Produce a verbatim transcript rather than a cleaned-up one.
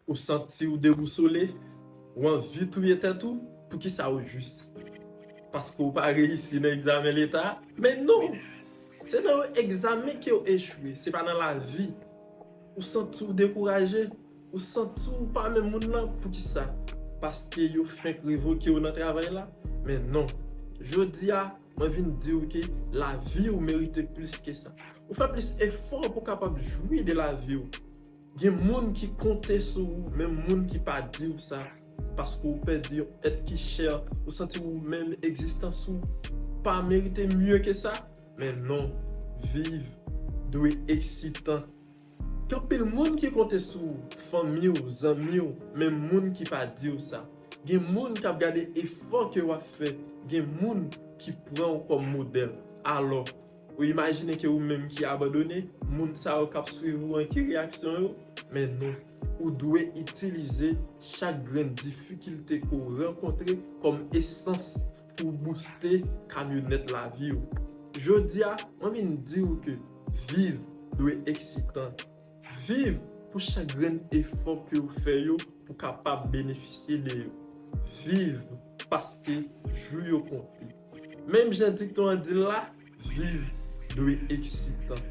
Ou santi w debousole, ou anvi touye tèt ou, poukisa ou jis? Paske ou pa reyisi nan egzamen leta? Men non! Se nan yon egzamen ke w echwe, se pa nan lavi. Ou santi w dekouraje, ou santi w pa menm moun nan, poukisa? Paske yo fenk revoke w nan travay la? Men non! Jodi a, mwen vin di w ke lavi w merite plis ke sa. Ou fè plis efò pou w kapab jwi de lavi w. Gen moun ki konte sou ou, menm moun ki pa di w sa, paske w pèdi yon èt ki chè, ou santi ou menm egzistans ou pa merite mye ke sa. Men non, viv dwe eksitan. Gen anpil moun ki konte sou ou, fanmi w, zanmi w, menm moun ki pa di w sa. Gen moun k ap gade efò ke w ap fè, gen moun ki pran w kòm modèl. Alò, ou imajine ke ou menm ki abandone, moun sa yo k ap swiv ou an ki reyaksyon yo? Men non, ou dwe itilize chak grenn difikilte ke w rankontre kòm esans pou bouste kamyonèt lavi w. Jodi a, mwen vin di w ke viv dwe eksitan. Viv pou chak grenn efò ke w fè yo pou kapab benefisye de yo. Viv paske jou yo konte. Menm jan dikton an di l la, viv dwe eksitan.